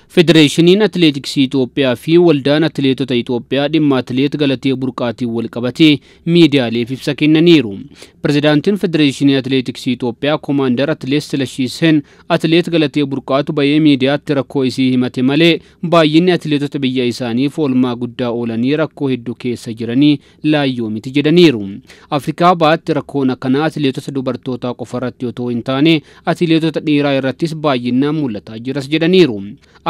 Federeeshiniin Atileetiksii Itoophiyaa fi Waldaan Atileetota Itoophiyaa dhimma Atileet Galatee Burqaatiin wal qabatee miidiyaaleef ibsa kennaniiru. Pirezidaantiin Federeeshinii Atileetiksii Itoophiyaa Koomaandar Atileet Silashii Seen Atileet Galatee Burqaatu bahee miidiyaatti rakkoo isii himate malee baay'inni atileetota biyya isaaniif oolmaa guddaa oolanii rakkoo hedduu keessa jiranii laayyoo miti jedhaniiru. Afrikaa bahaatti rakkoon akkanaa atileetota dubartootaa qofa irratti otoo hin taane atileetota dhiiraa irrattis baay'inaan mul'ataa jiras jedhaniiru.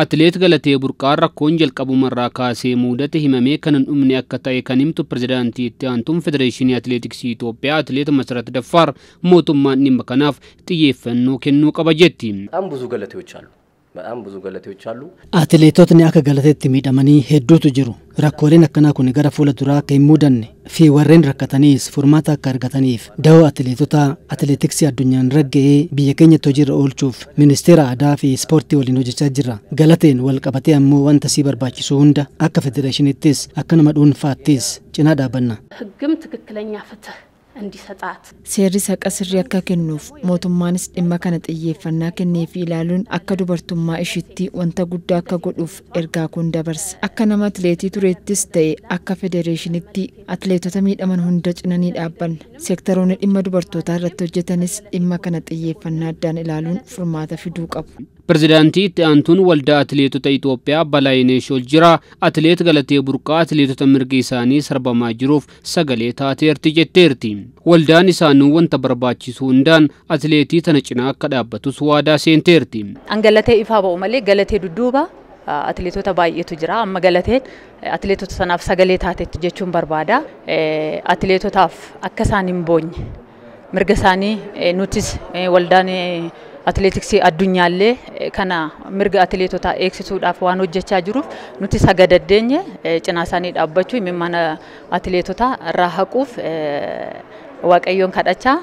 Atileet Galatee Burqaa rakkoon jalqabumarraa kaasee mudate himamee kan hin dhumne akka ta'e kan himtu pirezidaantii itti aantuun Federeeshinii Atileetiksii Itoophiyaa Atileet Masarat Daffaar mootummaan dhimma kanaaf xiyyeeffannoo kennuu qaba jetti. በጣም ብዙ ገለቴዎች አሉ። በጣም ብዙ ገለቴዎች አሉ። Atileetotni akka Galateetti miidhamanii hedduutu jiru. Rakkooleen akkanaa kun gara fuula duraa akka hin mudanne fi warreen rakkataniis furmaata akka argataniif dahoo atileetota atileetiksii addunyaan ragga'ee biyya keenyatti hojiirra oolchuuf ministeera aadaa fi ispoortii waliin hojjechaa jirra. Galateen wal qabatee ammoo wanta sii barbaachisu hunda akka federeeshinittis akka nama dhuunfaattis cinaa dhaabanna. ሕግም ትክክለኛ ፍትህ እንዲሰጣት Seerri haqa sirrii akka kennuuf mootummaanis dhimma kana xiyyeeffannaa kenneefii ilaaluun akka dubartummaa ishiitti wanta guddaa akka godhuuf ergaa kun dabarsa. Akka nama atileetii tureettis ta'e akka federeeshinitti atileetota miidhaman hunda cina ni dhaabbanna. Seektaroonni dhimma dubartootaa irratti hojjetanis dhimma kana xiyyeeffannaa addaan ilaaluun furmaata fiduu qabu. Pirezidaantii itti aantuun Waldaa Atileetota Itoophiyaa Balaayinesh Oljiraa Atileet Galatee Burqaa atileetota mirgi isaanii sarbamaa jiruuf sagalee taateerti jetteerti. Waldaan isaanii wanta barbaachisu hundaan atileetii tana cinaa akka dhaabbatus waadaa seenteerti. An Galatee ifaa ba'u malee Galatee dudduuba atileetota baay'eetu jira. Amma Galateen atileetota sanaaf sagalee taatetti jechuun barbaada. Atileetotaaf akka isaan hin boonye mirga isaanii nutis waldaan atileetiksii addunyaallee kana mirga atileetotaa eegsisuudhaaf waan hojjechaa jiruuf nutis haga dandeenye cinaa isaanii dhaabbachuu imimmaan atileetotaa irraa haquuf Waaqayyoon kadhachaa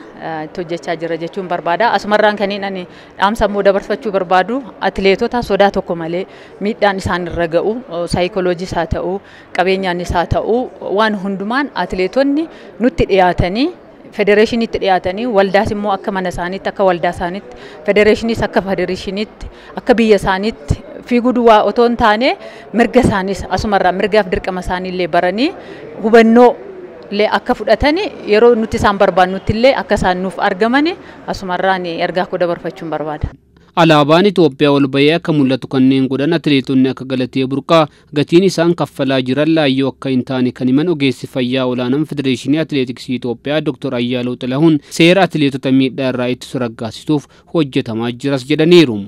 itti hojjechaa jira jechuun barbaada. Asumarraan kanneen ani dhaamsa immoo dabarfachuu barbaadu atileetota sodaa tokko malee miidhaan isaan irra ga'u saayikoloojis haa ta'u qabeenyaanis haa ta'u waan hundumaan atileetonni nutti dhiyaatanii federeeshiniitti dhiyaatanii waldaas immoo akka mana isaaniitti akka waldaa isaaniitti federeeshiniis akka federeeshiniitti akka biyya isaaniitti fiiguu duwwaa otoo hin taane mirga isaaniis asumarraa mirgaaf dirqama isaaniillee baranii hubannoo illee akka fudhatanii yeroo nuti isaan barbaannutti illee akka isaan nuuf argamani asumarraan ergaa koo dabarfachuun barbaada. Alaabaan Itoophiyaa ol bahee akka mul'atu kanneen godhan atileetonni akka Galatee Burqaa gatiin isaan kaffalaa jiran laayyoo akka hin taane kan himan ogeessi fayyaa olaanaan Federeeshinii Atileetiksii Itoophiyaa Dr. Ayyaaloo Xilahuun seera atileetota miidhaa irraa ittisu raggaasisuuf hojjetamaa jiras jedhaniiru.